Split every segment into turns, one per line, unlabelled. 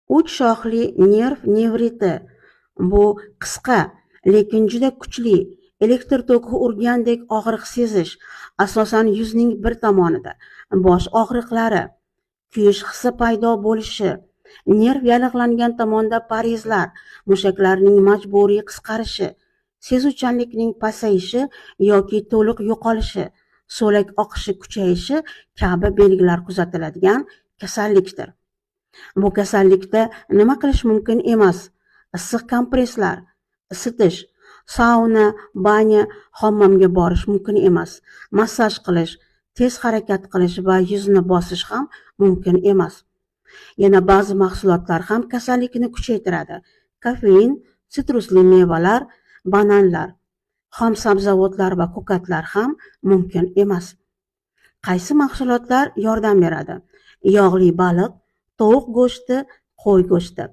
Uch shoxli nerv nevriti bu qisqa, lekin juda kuchli elektr toki urgandek og'riq sezish, asosan yuzning bir tomonida, bosh og'riqlari, kuyish hissi paydo bo'lishi, nerv yallig'langan tomonda parezlar, mushaklarning majburiy qisqarishi, sezuvchanlikning pasayishi yoki to'liq yo'qolishi, so'lak oqishi kuchayishi kabi belgilar kuzatiladigan kasallikdir. Bu kasallikda nima qilish mumkin emas? Issiq kompresslar, isitish, sauna, banya, hammomga borish mumkin emas. Massaj qilish, tez harakat qilish va yuzni bosish ham mumkin emas. Yana ba'zi mahsulotlar ham kasallikni kuchaytiradi. Kofein, sitrusli mevalar, bananlar, xom sabzavotlar va ko'katlar ham mumkin emas. Qaysi mahsulotlar yordam beradi? Yog'li baliq, tovuq go'shti, qo'y go'shti.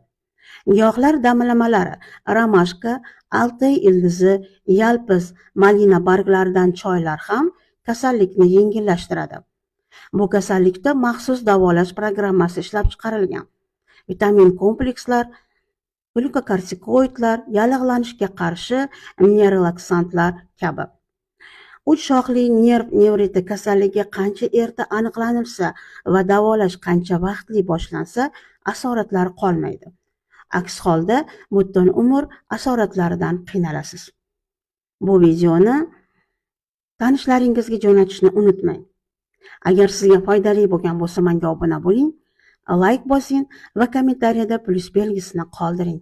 Yog'lar damlamalari, romashka, altay ildizi, yalpiz, malina barglaridan choylar ham kasallikni yengillashtiradi. Bu kasallikda maxsus davolash programmasi ishlab chiqarilgan. Vitamin komplekslar, glyukokortikoidlar, yallig'lanishga qarshi nerelaksantlar kabi. Uch shoxli nerv nevriti kasalligi qancha erta aniqlanilsa va davolash qancha vaqtli boshlansa, asoratlar qolmaydi. Aks holda butun umr asoratlaridan qiynalasiz. Bu videoni tanishlaringizga jo'natishni unutmang. Agar sizga foydali bo'lgan bo'lsa, menga obuna bo'ling, layk bosing va kommentariyada plyus belgisini qoldiring.